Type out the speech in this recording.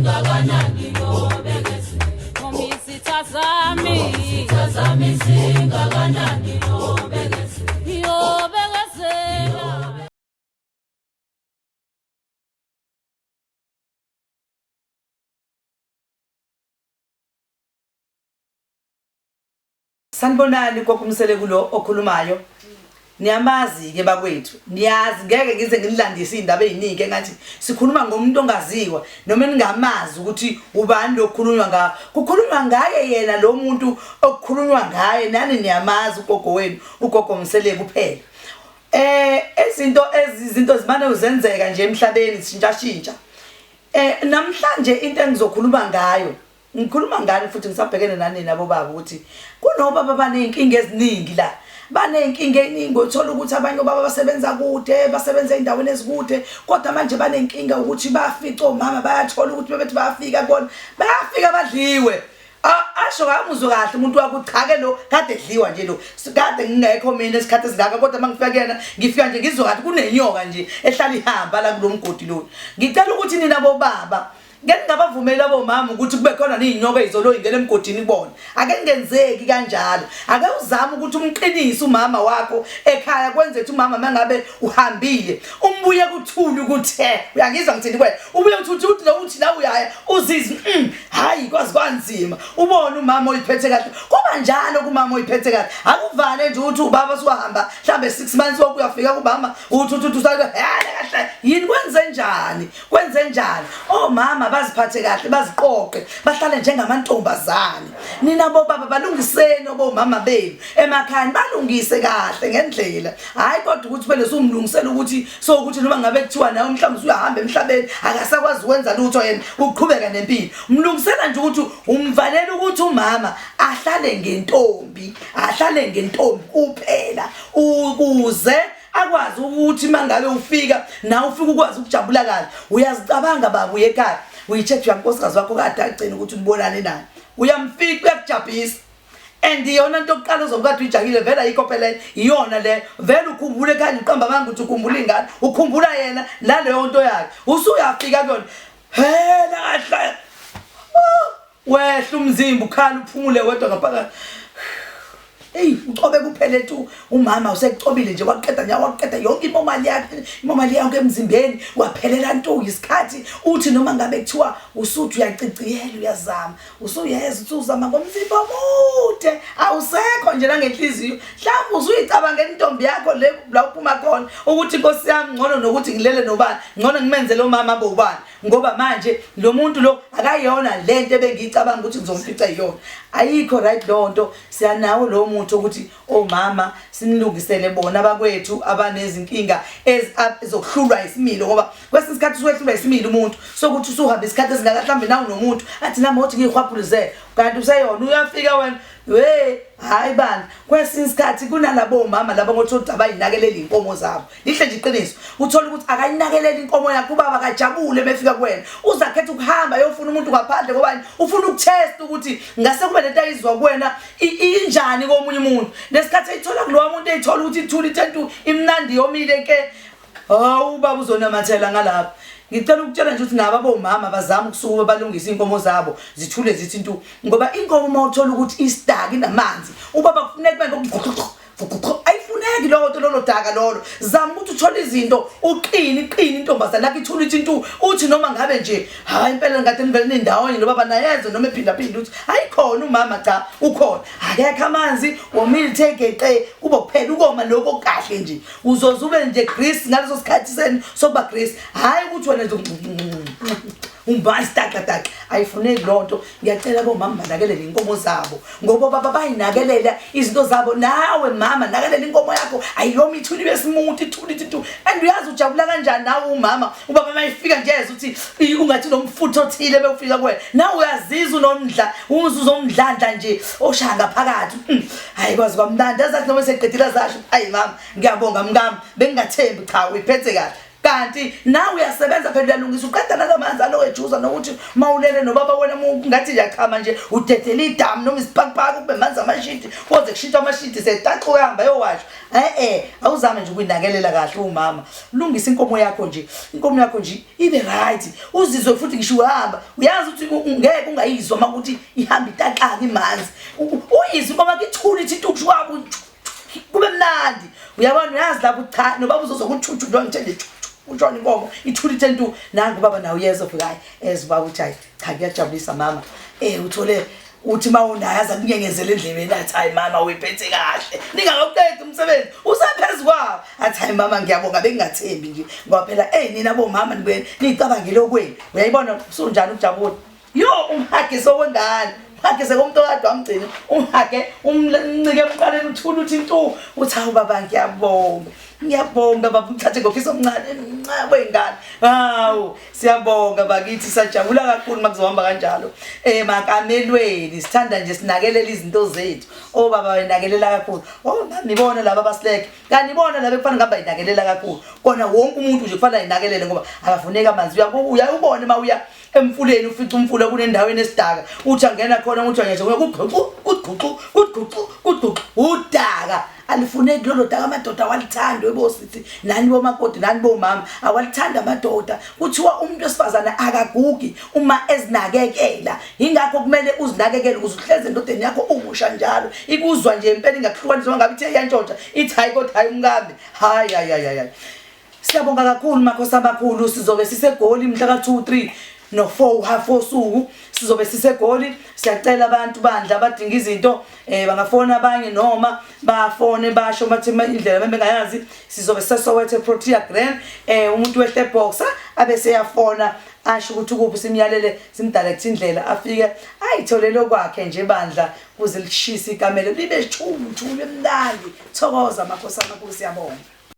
zingakanani yobekezela. Noma izitha zami. Izitha zami zingakanani yobekezela. Yobekezela. Sanibonani kokumsele kulo okhulumayo. Niyamazi ke bakwethu. Niyazi ngeke ngize nginilandise indaba eziningi engathi sikhuluma ngomuntu ongaziwa noma ningamazi ukuthi ubani lokhulunywa ngawo. Kukhulunywa ngaye yena lo muntu okukhulunywa ngaye nani niyamazi ugogo wenu ugogo Msele kuphela. Eh izinto ezizinto zimane uzenzeka nje emhlabeni zishintshashintsha. Eh namhlanje into engizokhuluma ngayo Ngikhuluma ngani futhi ngisabhekene nani nabo baba ukuthi kunobaba abanezinkinga eziningi la. Baney'nkinga ey'ningi othola ukuthi abanye obaba basebenza kude, basebenza ey'ndaweni ezikude, kodwa manje banenkinga ukuthi bafice omama bayathola ukuthi bebethi bayafika kubona, bayafika badliwe. Asho ngamuzwe kahle umuntu wakho cha ke lo kade edliwa nje lo kade ngingekho mina isikhathi esingaka kodwa uma ngifika kuyena ngifika nje ngizwe ngathi kunenyoka nje ehlala ihamba la kulo mgodi lo. Ngicela ukuthi nina bobaba Ngeke ngabavumeli abomama ukuthi kube khona nezinyoka ezizolo ingena emgodini kubona. Ake kungenzeki kanjalo. Ake uzame ukuthi umqinise umama wakho ekhaya kwenze ukuthi umama mangabe uhambile umbuye kuthule ukuthi he uyangizwa ngithini kuwena. Ubuye uthi uthi lo uthi la uyaya uzizwe hayi kwazi kwanzima. Ubone umama oyiphethe kahle. Kuba njalo kumama oyiphethe kahle. Akuvale nje ukuthi ubaba suwahamba mhlambe 6 months wokuyafika uyafika kubama uthi uthi uthi kahle yini kwenze njani? Kwenze njani? Omama baziphathe kahle baziqoqe bahlale njengamantombazane. Nina bobaba balungiseni obomama benu emakhaya balungise kahle ngendlela. Hayi kodwa ukuthi phela usumlungisela ukuthi so ukuthi noma ngabe kuthiwa nawe mhlawumbe usuyahamba emhlabeni akasakwazi ukwenza lutho yena uqhubeka nempilo. Umlungisela nje ukuthi umvalela ukuthi umama ahlale ngentombi, ahlale ngentombi kuphela ukuze akwazi ukuthi mangabe ufika nawe ufika ukwazi ukujabula kahle uyazicabanga baba uye ekhaya uyi-check uyankosikazi wakho kade agcina ukuthi ubonane naye uyamfica uyakujabhisa and iyona nto yokuqala ozobe kade uyijakile vele ayikho phela iyona le vele ukhumbule ekhaya uqamba amanga ukuthi ukhumbula ingane ukhumbula yena naleyo nto yakhe usuyafika kuyona hela kahle Wehla umzimba ukhala uphumule wedwa ngaphakathi. Eyi ucobe kuphele tu umama usekucobile nje waqeda nyawo waqeda yonke imomali yakhe imomali yakhe emzimbeni waphelela ntu isikhathi uthi noma ngabe kuthiwa usuthi uyaciciyela uyazama usuyeza uthi uzama ngomzimba omude awusekho nje nangenhliziyo mhlawumbe usuyicabanga intombi yakho le la uphuma khona ukuthi inkosi yami ngcono nokuthi ngilele nobani ngcono ngimenze lo mama abe ubani ngoba manje lo muntu lo akayona lento ebengiyicabanga ukuthi ngizomfica iyona ayikho right leyo nto siyanawo lowo muntu ukuthi omama sinilungisele bona abakwethu abanezinkinga zokuhlulwa isimilo ngoba kwesinye isikhathi usuwehlulwa isimilo umuntu sokuthi usuhambe isikhathi esingaka mhlawumbe nawu nomuntu athi nami othi ngiyihwabhuluzele kanti useyona uyafika wena we hayi bandla kwesinye isikhathi kunalabo mama laba ngothola ukuthi abayinakeleli iy'nkomo zabo Lihle nje iqiniso. Uthola ukuthi akayinakeleli inkomo yakhe ubaba akajabule mefika kuwena. Uzakhetha ukuhamba ayofuna umuntu ngaphandle ngoba ufuna ukutest ukuthi ngase kube lento ayizwa kuwena injani komunye umuntu. Nesikhathi eyithola kulowa muntu eyithola ukuthi ithule ithentu imnandi yomile ke. Hawu ubaba uzonamathela ngalapho. Ngicela ukutshela nje ukuthi nabo abomama bazama ukusukuma balungise inkomo zabo zithule zithi ntu ngoba inkomo uma uthola ukuthi isidaka inamanzi ubaba kufuneka kube ayifuneki lowo nto lolo daka lolo zama ukuthi uthole izinto uqine iqine intombazane yakho ithule ithi into uthi noma ngabe nje hayi impela ngathi nivele nindawonye lo baba nayezwe noma ephindaphinda uthi ayikhona umama cha ukhona akekho amanzi womile ithe geqe kubo kuphela ukoma lokho kahle nje uzoze ube nje grease ngaleso sikhathi senu sokuba grease hhayi ukuthi wena nje umbazi taqa taqa ayifuneki loo nto ngiyacela bomama banakelele inkomo zabo ngoba baba bayinakelela izinto zabo nawe mama nakelela inkomo yakho ayiyomi ithuli besimuntu ithuli ithi and uyazi ujabula kanjani nawe umama ubaba mayifika nje ezwe ukuthi ungathi nomfutho othile bewufika kuwena nawe uyazizwa unomdla umzuzu omdlandla nje oshaya ngaphakathi hayi kwazi kwamnandi azathi noma seqedile azasho ayi mama ngiyabonga mkami bengingathembi cha uyiphethe kahle. Kanti nawe uyasebenza phela, uyalungisa, uqeda nalamanzi alowejuza, nokuthi mawulele nobaba wena ngathi uyachama nje, udedela idamu noma isipakupaki kube manzi amashidi, koze kushintsha amashidi setaxa uyahamba yowasha. E-e, awuzame nje ukuyinakelela kahle umama, lungisa inkomo yakho nje, inkomo yakho nje ibe right, uzizwe futhi ngisho uhamba uyazi ukuthi ngeke ungayizwa uma ukuthi ihamba itaxaka imanzi, uyizwe inkomo yakho ithule, ithi intukushu wabo kube mnandi. Uyabona, uyazi lapho, cha, nobaba uzozwa kuthuthu nje, ngithe nje ushona inkomo ithule ithe ntu. Nangu baba nawe uyezwa futhi, hayi, ezwa ubaba uthi, hayi cha, kuyajabulisa mama, uthole uthi uma unayo aze akunyenyezele endlebeni, athi, "Hayi mama, uyiphethe kahle." Ningakawuqedi umsebenzi usaphezu kwawo, athi, "Hayi mama, ngiyabonga, bengingathembi nje ngoba phela nina bomama nibuye niyicabangele okwenu." Uyayibona usunjani ukujabula? Yo, umhagise okwengane, umhagise komuntu okade wamgcina, umhage, umncike emqaleni, uthule uthi ntu, uthi, "Hawu baba, ngiyabonga, ngiyabonga baba." Umthathe ngofisa omncane wey'ngane. Hawu, siyabonga bakithi, sajabula kakhulu uma kuzohamba kanjalo emakamelweni. Sithanda nje sinakelela izinto zethu, obaba bayinakelela kakhulu, omama ibona laba abasileke, kanti ibona laba ekufanele ngabe bayinakelela kakhulu. Kona wonke umuntu nje kufanele ayinakelele ngoba akafuneki amanzi. Uyawubona uma uya emfuleni, ufica umfula kunendawo enesidaka, uthi angena khona, uthi anyathi kugquxu kugquxu kugquxu kugquxu, udaka alifuneki lolo daka. Amadoda awalithandi, webosithi nani bomakoti, nani bomama, awalithandi amadoda. Kuthiwa umuntu wesifazane akagugi uma ezinakekela, yingakho kumele uzinakekele ukuze uhleze endodeni yakho umusha njalo, ikuzwa nje impela, ingakuhlukanisa ngabe ithe iyantshontsha, ithi, "Hayi kodwa, hayi umkami, hayi hayi hayi hayi." Siyabonga kakhulu makhosi amakhulu. Sizobe siseGoli mhla ka-2, 3 no-4, half osuku sizobe siseGoli. Siyacela abantu bandla abadinga izinto bangafona abanye noma bafone basho bathi indlela bengayazi. Sizobe siseSoweto, Protea Grand. Umuntu wehle Boxer abe seyafona asho ukuthi ukuphi, simyalele, simdirect indlela, afike ayitholele kwakhe nje bandla, kuze lishise ikamelo libe chuthu, libe mnandi. Thokoza makhosi amakhulu, siyabonga.